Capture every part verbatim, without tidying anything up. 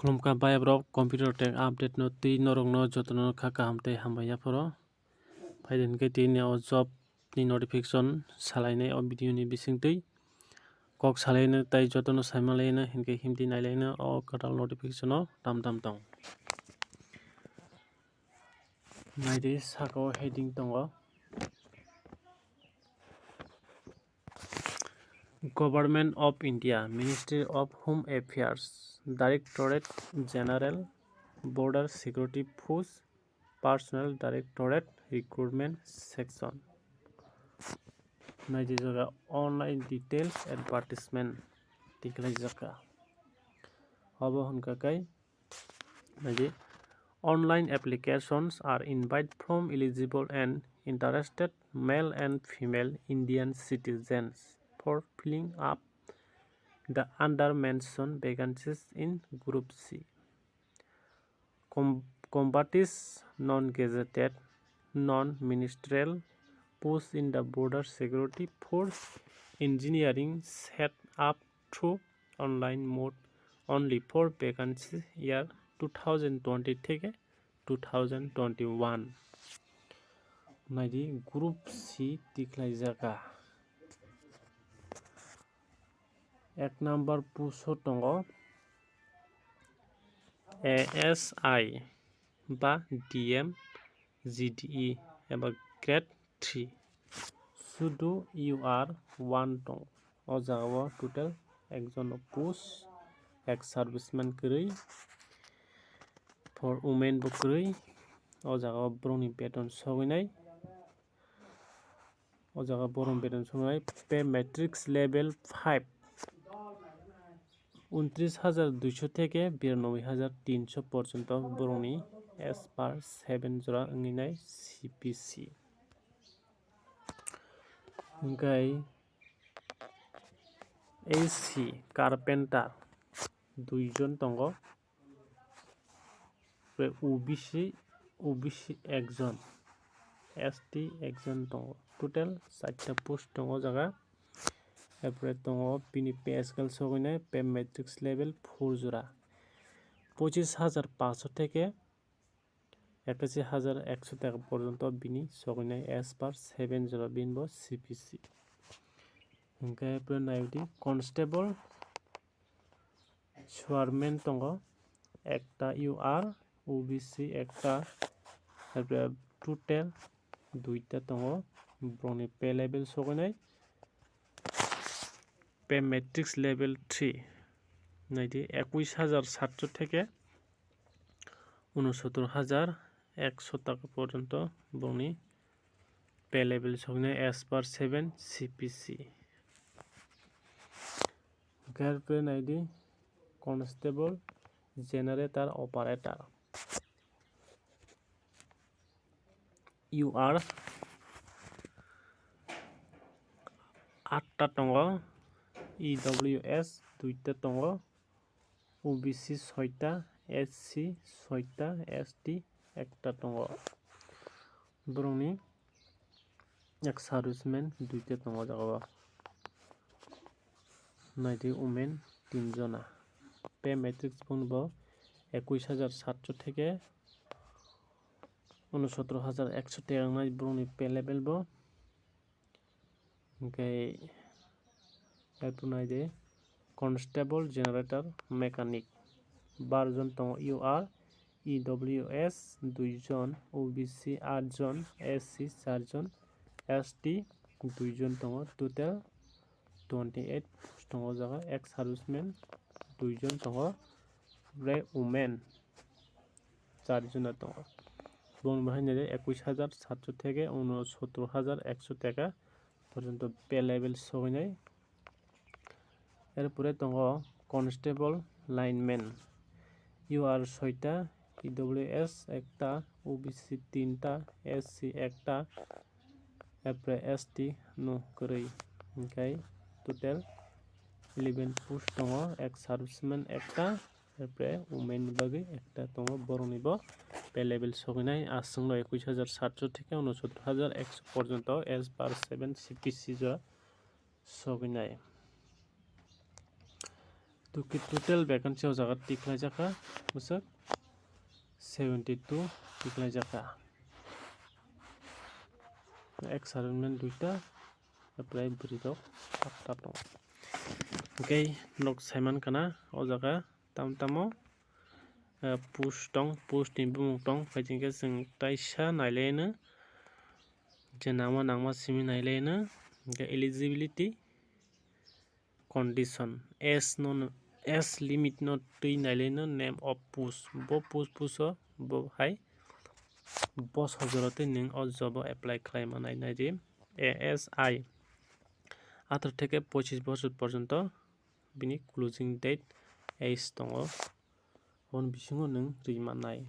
Khulumkha bai borok, Computer Tech Update no twi norok no joto no kha kaham tei hambai yapharo. Phai di hinkhe tini o job ni notification salainai o video ni bisingtwi kok salaino tei joto no saimalaino hinkhe himdi nailaino o kwtal notification o tam tam tong. Naidi saka o heading tongo. Government of India, Ministry of Home Affairs, Directorate General, Border Security Force, Personnel Directorate, Recruitment Section. Naidi jaga online details advertisement tikhlai jaka. Obo hwnka kai naidi online applications are invite from eligible and interested male and female Indian citizens for filling up the under mentioned vacancies in Group C. Com- combatis non-gazetted, non-ministerial posts in the border security force engineering set up through online mode only for vacancy year two thousand twenty থেকে two thousand twenty one. Naidi Group C tikhlai jaga. Ek number post o tongo A S I ba D M, G D E eba grade three. Sudu U R one tongo. O jaga o total ekjon post, ek serviceman kwrwi, for women bo kwrwi. O jaga o borokni beton sogwi nai. O jaga borok beton sogwi nai. Pay matrix level five, untris hajar duiso theke biranoboi hajar tinso porjonto borokni as per seven jora wngwi nai C P C. Hwnkhe A C carpenter duijon tongo. Tei O B C, O B C ekjon, S T ekjon tongo. Total chaita post tongo o jaga. Erpore tongo bini pay scale sogwinai, pay matrix level four jora. Pochis hajar paanso theke ekashi hajar ekso taka porjonto bini sogwinai as per seven jora bini bo C P C. Hwnkhe erpore naidi constable, chairman tongo ekta, U R, O B C ekta, erpore total duita tongo. Borokni pay level sogwinai, pay matrix level three. Naidi ekush hajar satso theke unosottor hajar ekso taka porjonto borokni pay level sogwinai as per seven C P C. Hwnkhe erpore naidi constable, generator operator, U R atta tongo, E W S duita tongo, O B C soita, S C soita, S T ekta tongo. Borokni ek serviceman duita tongo o jaga o. Naidi women tinjona. Pay matrix phone bo ekush hajar satso theke unosottor hajar ekso taka wngnai borokni pay level bo. Hwnkhe erpore naidi constable, generator, mechanic, bar jon tongo, U R, E W S duijon, O B C aat jon, S C charjon, S T duijon tongo, total twenty eight post tongo o jaga. Ek serviceman duijon tongo, bre women charjon tongo. Bongni bo haino ekush hajar satso theke unosottor hajar ekso taka porjonto pay level sogwinai. Erpore tongo constable, lineman, U R soita, E W S ekta, O B C tinta, S C ekta, erpore S T no kwrwi. Hwnkhe total eleven post tongo, ek serviceman ekta, erpore women ni bagwi ekta tongo, borokni bo pay level sogwinai aswkno ekush hajar satso theke unosottor hajar ekso porjonto as per seven C P C jora sogwinai. Total vacancy o jaga tikhlai jakha bwswk seventy two tikhlai jakha. Ex serviceman duita, apply bwrwi rok tap tap tongo. Hwnkhe nok saiman kana o jaga tam tamo post tong, post ni bumung tong, phai chwng khe chwng taisa nailaino je nangma nangma simi nailaino. Hwnkhe eligibility condition, age no, age limit no twi nailaino name of post, bo post post o bo hai bosor jora twi nwng o job o apply khlai manai. Naidi A S I atharo theke pochis bosor porjonto bini closing date age tongo, aboni bisingo nwng ri mannai.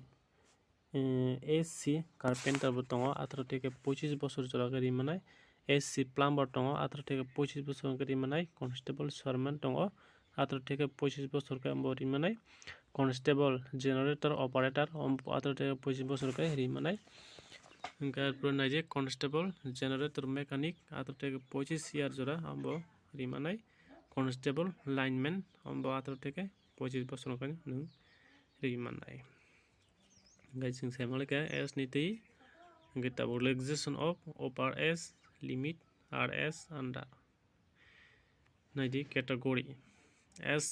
S C carpenter bo tongo, atharo theke pochis bosor jora khe ri manai. S C plumber tongo, atharo theke pochis bosor khe ri manai. Constable swarman tongo, atharo theke pochis bosor khe bo ri manai. Constable generator operator, atharo theke pochis bosor khe ri manai. Hwnkhe arpore naidi constable generator mechanic, atharo theke pochis year jora abo ri manai. Constable lineman, abo atharo theke pochis bosor khe nwng ri manai. Hwnkhe chwng sai manlai kha age ni twi, hwnkhe tabuk relaxation of upper age limit R S under. Naidi category age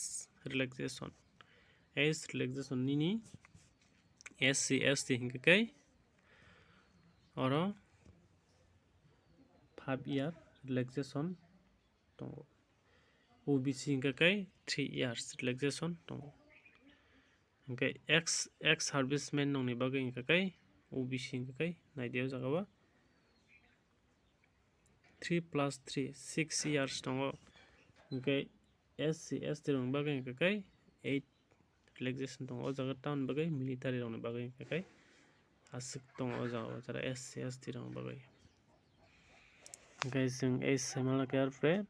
relaxation, age relaxation nini S C S T hwnkhe kai oro five year relaxation tongo. O B C hwnkhe kai three years relaxation tongo. Hwnkhe ex, ex serviceman nokni bagwi hwnkhe kai O B C hwnkhe kai naidi o jaga o three plus three, six years tongo. Hwnkhe S C S T rokni bagwi hwnkhe kai eight relaxation tongo o jaga, tamoni bagwi military rokni bagwi hwnkhe kai aswk tongo o jaga o, jara S C S T rokni bagwi. Hwnkhe chwng age sai manlai kha, arpore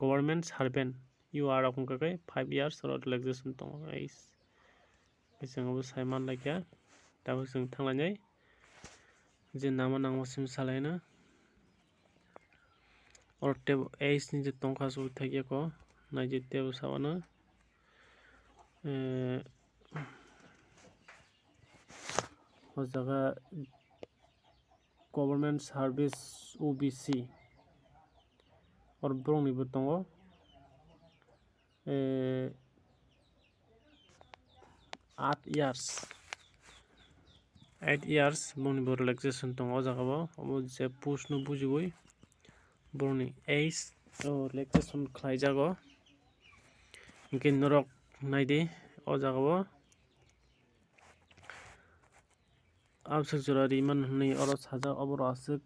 government servant U R rok hwnkhe kai five years oro relaxation tongo age. Hwnkhe chwng abo sai manlai kha, tabuk chwng thanglainai je nangma nangma simi salaino. Oro tebo age ni je tongkha se thaikyako, naidi tebo sawano. Eh, o jaga government service O B C, oro borokni bo tongo, eh, eight years, eight years boni bo relaxation tongo o jaga o. Obo je post no bujiwi borokni age o relaxation khlai jago. Hwnkhe norok naidi o jaga o. Abswk jora ri mano hwnwi oro sajak, oborok aswk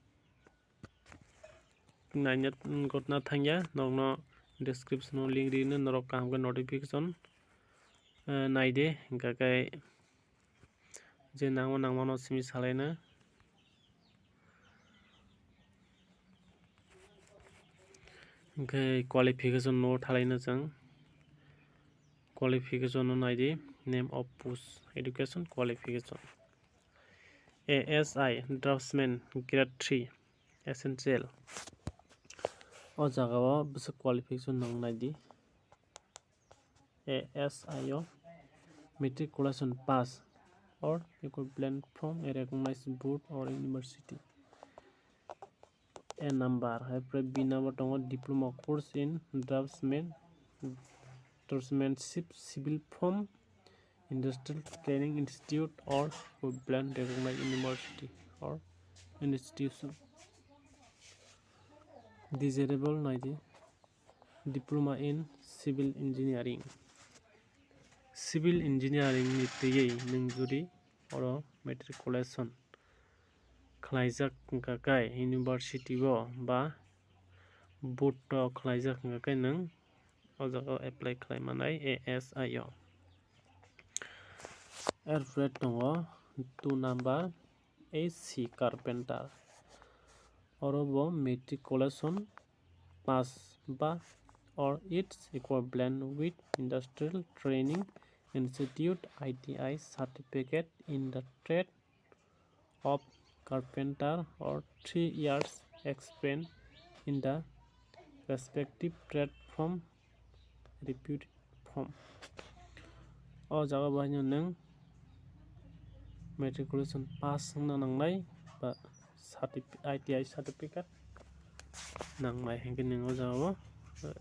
naina gotna thangya, norokno description o link rino, norok kaham khe notification, eh, naidi, hwnkhe kai je nangma nangmano simi salaino. Hwnkhe qualification no thalaino chwng. Qualification no naidi, name of post, education qualification. A S I draftsman grade three essential. O jaga o bwswk qualification nang naidi. A S I o matriculation pass or equivalent from a recognized board or university. A number, hai pore B number tongo diploma course in draftsman, draftsmanship, civil form, industrial training institute or equivalent recognized university or institution. Desirable naidi. Diploma in Civil Engineering. Civil Engineering ni twiwi nwng jodi oro matriculation khlaijak wngkha khe university o ba board o khlaijak wngkha khe nwng o jaga o apply khlai manai A S I o. Erpore tongo two number A C carpenter. Oro bo matriculation pass ba or its equivalent with industrial training institute, I T I certificate in the trade of carpenter or three years experience in the respective trade from reputed form. O jaga bo haino nwng matriculation pass wngna nangnai ba certifi-, I T I certificate nangnai, hinkhe nwng o jaga o,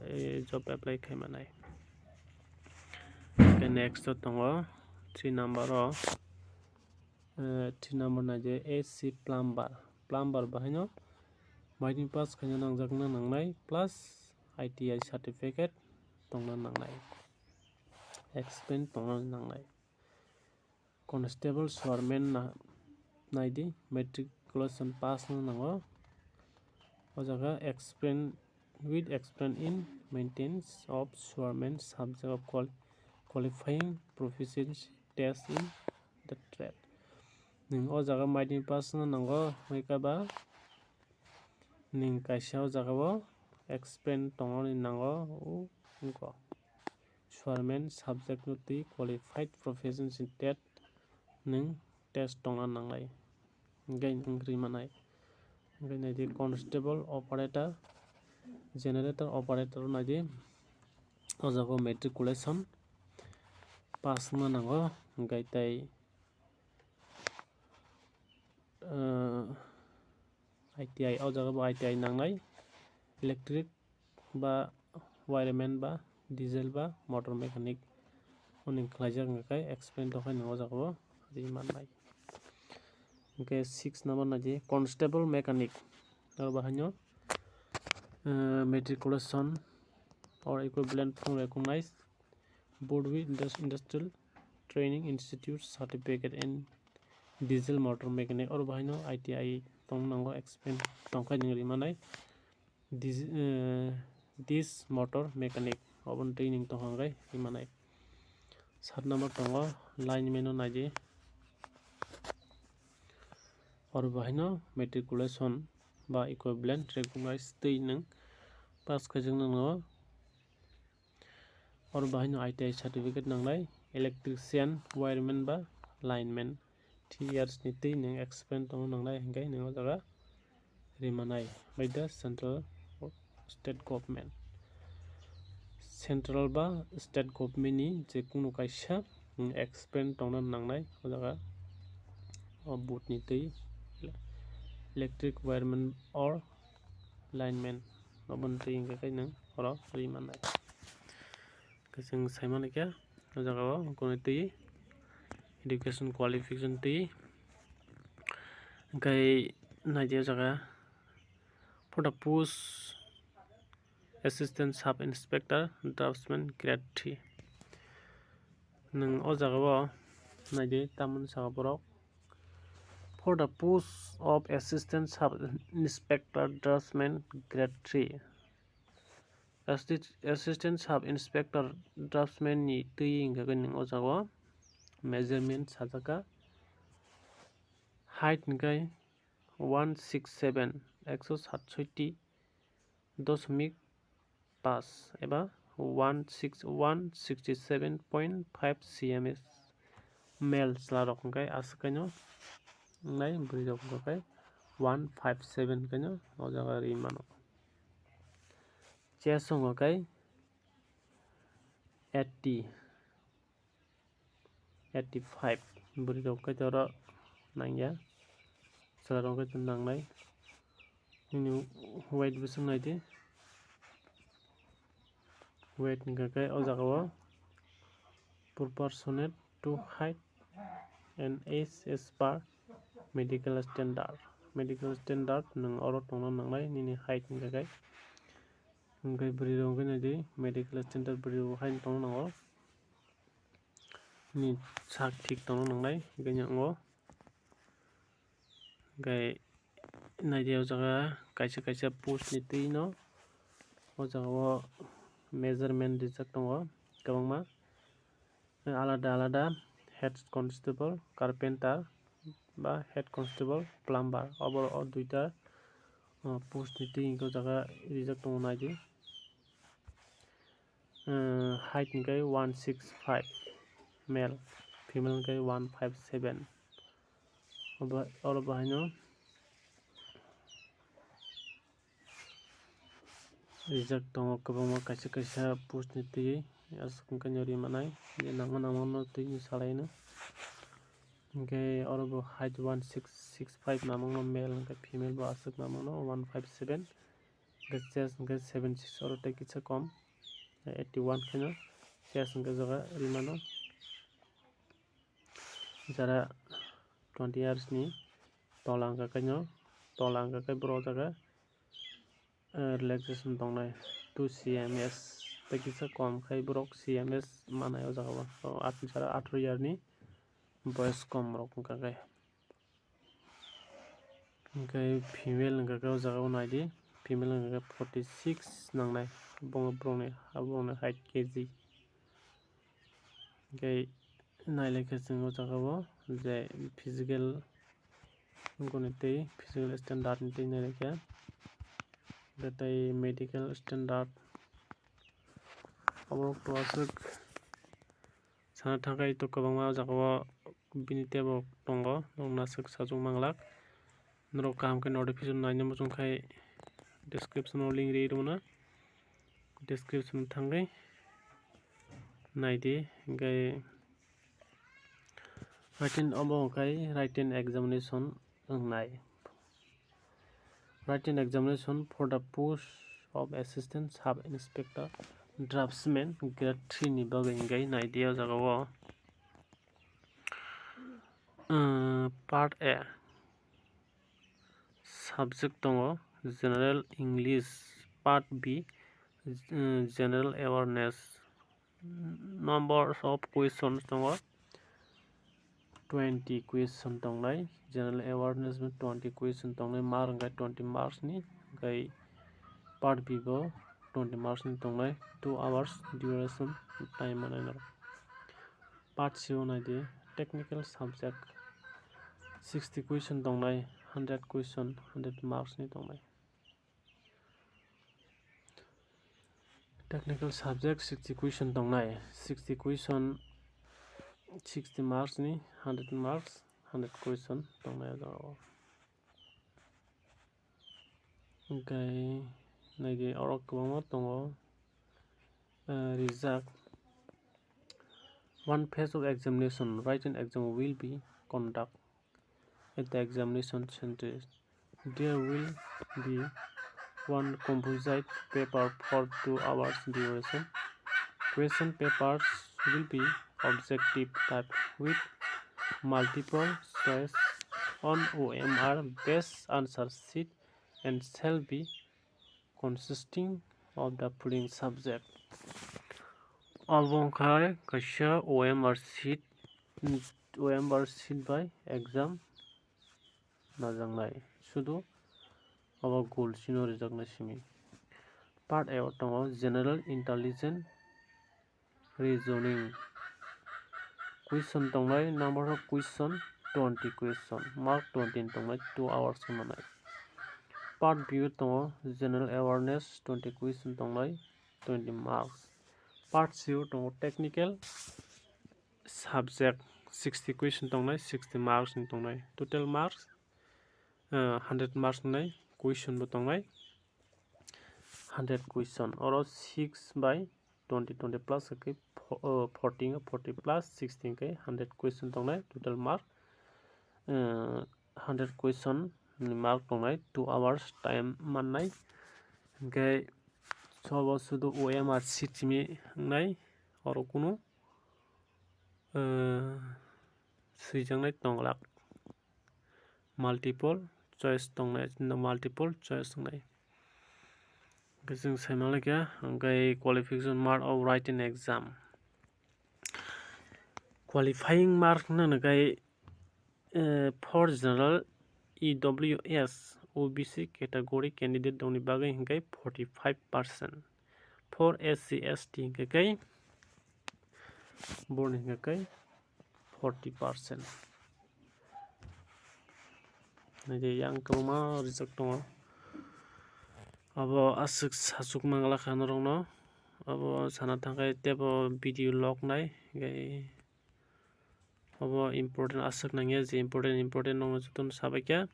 eh, job apply khai manai. Hinkhe next o tongo three number o, eh, three number nai je A C plumber. Plumber bo haino maitri pass khaina nangjakna nangnai plus I T I certificate tongna nangnai. Experience tongna nangnai. Constable, swearman na, naidi, matriculation pass wngna nango. O jaga experience, with experience in maintenance of swearman subject of qual-, qualifying proficiency test in the trade. Nwng o jaga maitri pass wngna nango, hwnkhe ba nwng kaisa o jaga o experience tongna nango, o wngkha. Swearman subject no twi qualified profession si TET nwng test tongna nangnai. Hinkhe nwng ri manai. Hinkhe naidi constable operator, generator operator naidi o jaga o matriculation pass wngna nango. Hinkhe tei, ah, I T I, o jaga bo I T I nangnai, electric ba wireman ba diesel ba motor mechanic hwnwi khlaijak, hwnkhe experience tongkhe nwng o jaga o ri mannai. Hwnkhe six number naidi constable mechanic, aro bahaino, eh, matriculation or equivalent from recognized Bodwi Indus-, Industrial Training Institute certificate in diesel motor mechanic, oro bahaino I T I tong nango, experience tongkhe nwng ri manai. Dis-, eh, dis motor mechanic, obo ni twi nwng tongkha hwnkhe ri manai. Sat number tongo lineman no naidi, oro bahaino matriculation ba equivalent recognized twi nwng pass khaijaknai nango. Oro bahaino I T I certificate nangnai, electrician, wireman ba lineman, three years ni twi nwng experience tongna nangnai, hinkhe nwng o jaga ri manai by the central state government. Central ba state government ni je kunu kaisa, mm, experience tongna nangnai o jaga, o board ni twi electric wireman or lineman, obo ni twi hinkhe khe nwng oro ri manai. Khe chwng sai mani khe o jaga o kunu twi education qualification twi, hinkhe naidi o jaga for the post assistant sub inspector draftsman grade three. Nwng o jaga o naidi tamoni saka borok for the post of assistant sub inspector draftsman grade three. Assi-, assistant sub inspector draftsman ni twi hinkhe nwng o jaga o measurement sajak kha. Height hinkhe one six seven, ekso satsoiti doshmik paanch eba one six, one sixty seven point five C M S. Male chwla rok hinkhe aswk kaino wngnai, bwrwi rok hinkhe one five seven kaino o jaga ri mano. Chest wngkha khe eighty, eighty five, bwrwi rok khe oro nangya, chwla rok khe nangnai. Nini weight bwswk naidi, weight hwnkha khe o jaga o proportionate to height and age as per medical standard. Medical standard nwng oro tongna nangnai nini height hwnkha khe. Hwnkhe bwrwi rok hwnkhe naidi medical standard bwrwi rok haino tongna nango. Ni sak thik tongna nangnai, hwnkhe wngo. Hwnkhe naidi o jaga kaisa kaisa post ni twi no o jaga o measurement rijak tongo kwbangma. Alada alada head constable, carpenter ba head constable, plumber, obo o duita, uh, post ni twi hwnkhe o jaga rijak tongo naidi. Uh, height hwnkhe one six five, male, female hwnkhe one five seven. Obo, oro bahaino rijak tongo kwbangma kaisa kaisa post ni twi Aswk hwnkhe no ri manai, je nangma nangma no twi no salaino. Hwnkhe oro bo height one six six five namang no male, hwnkhe female bo aswk namang no one five seven, hwnkhe chest hwnkhe seven six, oro tei kisa kom, eighty one kheno chest hwnkhe jaga ri mano. Jara twenty years ni tola hwnkha khe no, tola hwnkha khe borok o jaga, eh, relaxation tongnai two C M S, tei kisa kom khai borok C M S manai o jaga o. O at-, jara atharo year ni boyes kom rok hwnkha khe. Hwnkhe female hwnkha khe o jaga o nai di, female hwnkha khe forty six nangnai, bo borokni, borokni height K G. Hwnkhe nailaikhe chwng o jaga o je physical goni tei physical standard ni tei nailaikhe, hwnkhe tei medical standard oborok to aswk sana thangkhai to kwbangma o jaga o bini teibo tongo, norok no aswk sajwk manglak. Norok kaham khe notification naina muchung khai description o link ri rwmano, description o thangwi naidi. Hwnkhe written obo hwnkhe written examination wngnai. Written examination for the post of assistant sub inspector draftsman grade three ni bagwi hwnkhe naidi o jaga o. Uh, part A subject tongo general English, part B, uh, general awareness. Numbers of questions tongo twenty question tongnai, general awareness bo twenty question tongnai, mark hwnkhe twenty marks ni, hwnkhe part B bo twenty marks ni tongnai, two hours duration time manai norok. Part C o naidi, technical subject sixty question tongnai, hundred question, hundred marks ni tongnai. Technical subject sixty question tongnai, sixty question, sixty marks ni, hundred marks, hundred question tongnai o jaga o. Hwnkhe naidi oro kwbangma tongo, eh, rijak. One phase of examination, written exam will be conduct at the examination center. There will be one composite paper for two hours duration. Question papers will be objective type with multiple choice on O M R based answer sheet and shall be consisting of the following subject. Obo wngkha kaisa O M R sheet, O M R sheet bai exam najaknai, sudu obo goal chino rijaknai simi. Part A o tongo general intelligence, reasoning. Question tongnai, number of question twenty question, mark twenty ni tongnai, two hours khe manai. Part B o tongo general awareness, twenty question tongnai, twenty marks. Part C o tongo technical subject, sixty question tongnai, sixty marks ni tongnai, total marks, uh, hundred marks wngnai, question bo tongnai, hundred question. Oro six by twenty, twenty plus khe fo-, uh, forty, forty plus sixty khe hundred question tongnai, total mark, uh, hundred question ni mark tongnai, two hours time mannai. Hwnkhe sobo sudu O M R sheet simi wngnai, oro kunu, uh, swijaknai tonglak. Multiple choice tongnai, no, multiple choice wngnai. Hwnkhe chwng saimalaikha, hwnkhe qualification mark of written exam. Qualifying mark hwnna hwnkhe, eh, for general E W S, O B C category candidate rokni bagwi hwnkhe forty five percent, for S C S T hwnkhe khe boroni hwnkhe khe forty percent. Naidi yang kwbangma rijak tongo. Abo aswk sachuk manglakha norokno. Abo sana thangkhe teibo video log nai, hwnkhe obo important aswk nangya je important important nokno jotono sabaikha.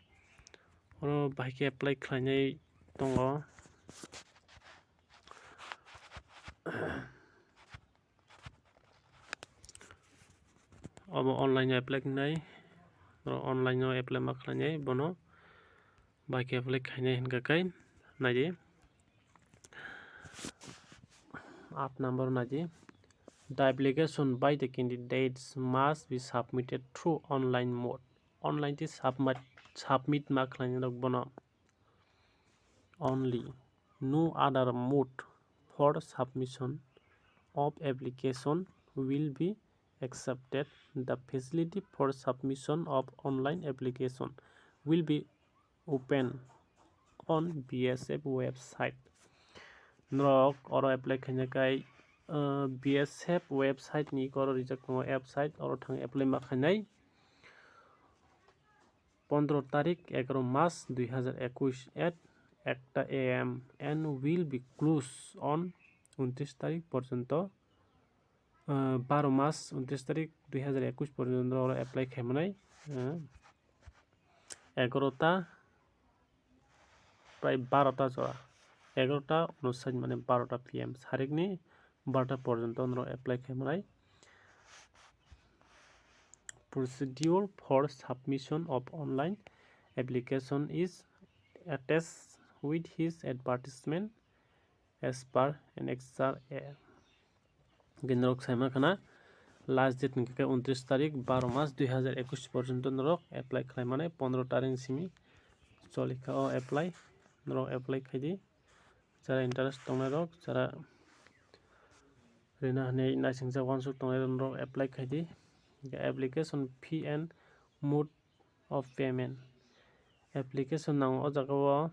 Oro bahai khe apply khlainai tongo. Obo online apply khainai, norok online no apply ma khlainai, bono bai khe apply khainai hinkha khe naidi. Aat number naidi. The application by the candidates must be submitted through online mode. Online ti submit, submit ma khlainai rok bono. Only, no other mode for submission of application will be accepted. The facility for submission of online application will be open on B S F website. Norok oro apply khaina kai, uh, B S F website ni oro rijak tongo website, oro thang apply ma khainai. Pondro tarik, egaro mas dui hazar ekush at ekta A M and will be closed on untris tarik porjonto, uh, baro mas untris tarik dui hazar ekush porjonto oro apply khaimanai, uh, egarota prai barota jora, egarota unosai mane barota P M sarikni barota porjonto norok apply khaimanai. Procedure for submission of online application is attached with his advertisement as per annexure A. Norok saima khana last date hingkhe untris tarik baro mas dui hazar ekush porjonto norok apply khlaimani, pondro tarik simi cholikha o apply, norok apply khaidi. Jara interest tongnai rok, jara rina hinwi naisingjak uansuk tongnai rok, norok apply khaidi. Application fee and mode of payment. Application nango o jaga o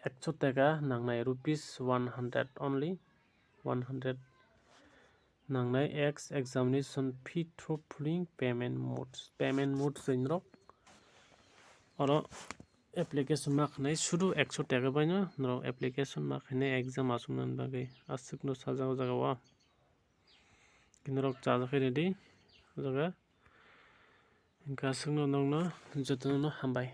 ekso taka nangnai, rupees one hundred only, one hundred nangnai. Ex examination fee through following payment modes. Payment modes rok oro application ma khanai sudu ekso taka baino norok application ma khainai exam achuknani bagwi. Aswkno sajak o jaga o norok chajak khe ready o jaga. Hingkhe aswkno nokno jotono hambai.